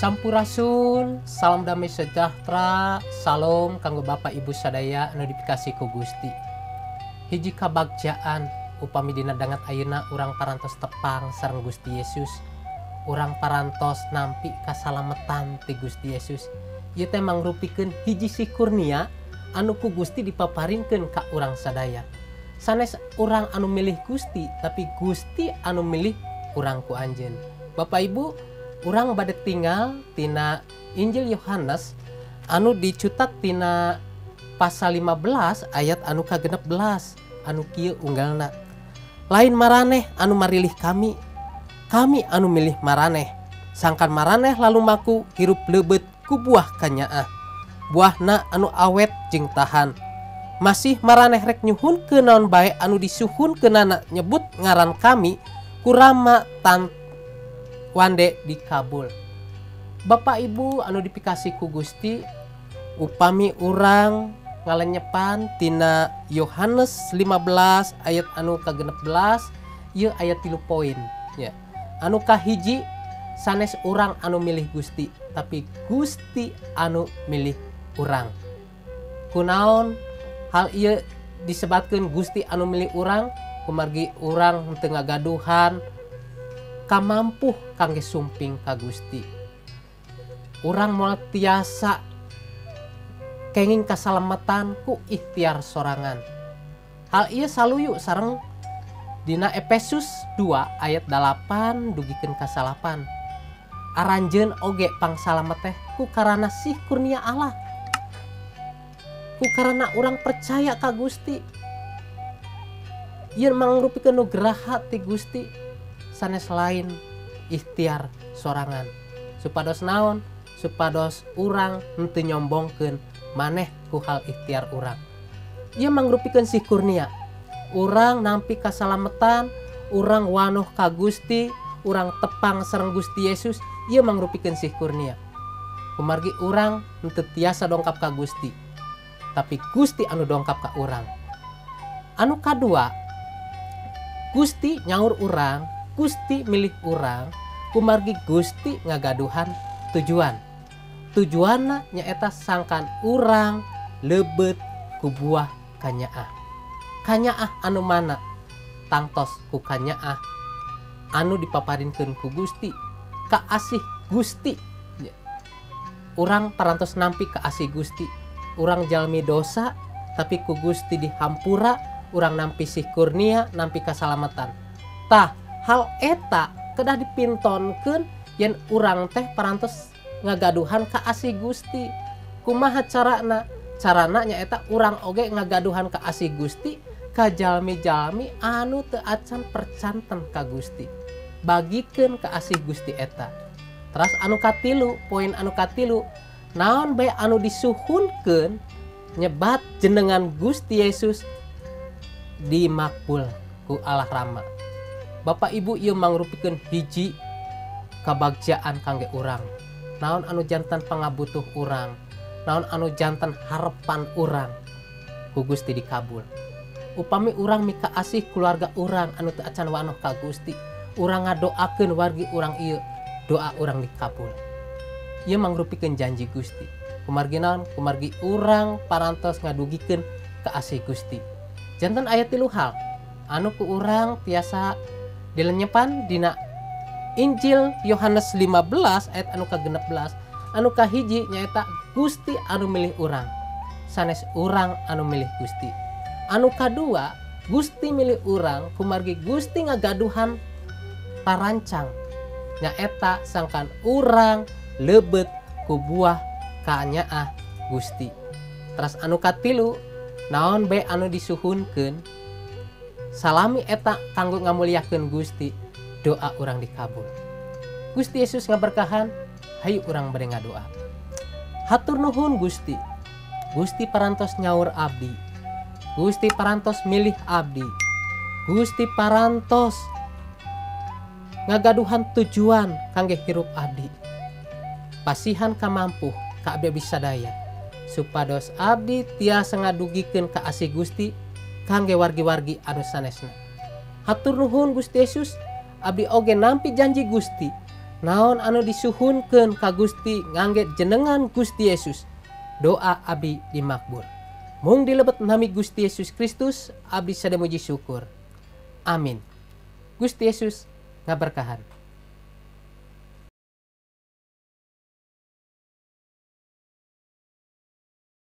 Sampurasun, salam damai sejahtera, salam kanggo Bapak Ibu sadaya anu dipikasih ku Gusti. Hiji kabagjaan upami dina dangat ayeuna urang parantos tepang sareng Gusti Yesus. Urang parantos nampi kasalametan ti Gusti Yesus. Ieu teh mangrupikeun hiji sih kurnia anu ku Gusti dipaparinkeun ka urang sadaya. Sanes urang anu milih Gusti, tapi Gusti anu milih urang ku anjeun. Bapak Ibu, urang bade tinggal tina Injil Yohanes anu dicutak tina pasal 15 ayat anu ka-16 anu kieu unggalna. Lain maraneh anu marilih kami, kami anu milih maraneh. Sangkan maraneh lalu maku hirup leubet ku buah kanyaah. Buahna anu awet jeung tahan. Masih maraneh rek nyuhunkeun naon bae anu disuhunkeunana nyebut ngaran kami kurama tan wande dikabul. Bapak Ibu anu dipikasih ku Gusti, upami urang ngalenyepan tina Yohanes 15 ayat anu ka-16, ieu aya 3 poin ya. Anu kahiji, sanes urang anu milih Gusti, tapi Gusti anu milih urang. Kunaon hal ieu disebatkeun Gusti anu milih urang? Kumargi urang teu ngagaduhan kamampuh kangge sumping ka Gusti. Urang moal tiasa kenging kasalamatan ku ikhtiar sorangan. Hal ieu saluyu sareng dina Efesus 2 ayat 8 dugikeun ka 9. Aranjeun oge pangsalamet teh ku karana sih kurnia Allah. Ku karana urang percaya ka Gusti. Ieu mangrupikeun nugraha ti Gusti sanes lain ikhtiar sorangan. Supados naon? Supados urang henteu nyombongkeun maneh ku hal ikhtiar urang. Ieu mangrupikeun sih kurnia. Urang nampi kasalametan, urang wanoh ka Gusti, urang tepang sareng Gusti Yesus, ieu mangrupikeun sih kurnia. Kumargi urang henteu tiasa dongkap ka Gusti, tapi Gusti anu dongkap ka urang. Anu kadua, Gusti nyaur urang, Gusti milih urang, kumargi Gusti ngagaduhan tujuan. Tujuanna nyaeta sangkan urang leubet ku buah kanyaah. Kanyaah anu mana? Tangtos ku kanyaah anu dipaparinkeun ku Gusti, kaasih Gusti. Urang parantos nampi kaasih Gusti. Urang jalmi dosa tapi ku Gusti dihampura, urang nampi sih kurnia, nampi kasalamatan. Tah, hal eta kedah dipintonkeun yen urang teh parantos ngagaduhan kaasih Gusti. Kumaha carana? Carana nyaeta urang oge ngagaduhan kaasih Gusti ka jalmi-jalmi anu teu acan percanten ka Gusti. Bagikeun kaasih Gusti eta. Teras anu katilu, poin anu katilu, naon bae anu disuhunkeun nyebat jenengan Gusti Yesus dimakbul ku Allah Rama. Bapak Ibu ieu mangrupikeun hiji kabagjaan kangge urang. Naon anu jantan pangabutuh urang, naon anu jantan harepan urang ku Gusti dikabul. Upami urang mikaasih keluarga urang anu teu acan wanoh ka Gusti, urang ngadoakeun wargi urang ieu, doa urang dikabul. Ieu mangrupikeun janji Gusti. Kumargi naon? Kumargi urang parantos ngadugikeun kaasih Gusti. Jantan aya 3 hal anu ku urang tiasa dilenyepan dina Injil Yohanes 15 ayat anu ka-16. Anu kahiji nyaeta Gusti anu milih urang, sanes urang anu milih Gusti. Anu kadua, Gusti milih urang kumargi Gusti ngagaduhan parancang nyaeta sangkan urang leubet ku buah kanyaah Gusti. Teras anu katilu, naon bae anu disuhunkeun salami eta kanggo ngamuliakeun Gusti, doa urang dikabul. Gusti Yesus ngaberkahan, hayu urang bade ngadoa. Hatur nuhun Gusti. Gusti parantos nyaur abdi. Gusti parantos milih abdi. Gusti parantos ngagaduhan tujuan kangge hirup abdi. Pasihan kamampuh ka abdi sadaya supados abdi tiasa ngadugikeun ka asih Gusti kangge wargi-wargi anu sanesna. Hatur nuhun Gusti Yesus, abdi oge nampi janji Gusti. Naon anu disuhunkeun ka Gusti ngangge jenengan Gusti Yesus, doa abdi dimakbul. Mung dilebet nami Gusti Yesus Kristus abdi sada muji syukur. Amin. Gusti Yesus ngaberkahan.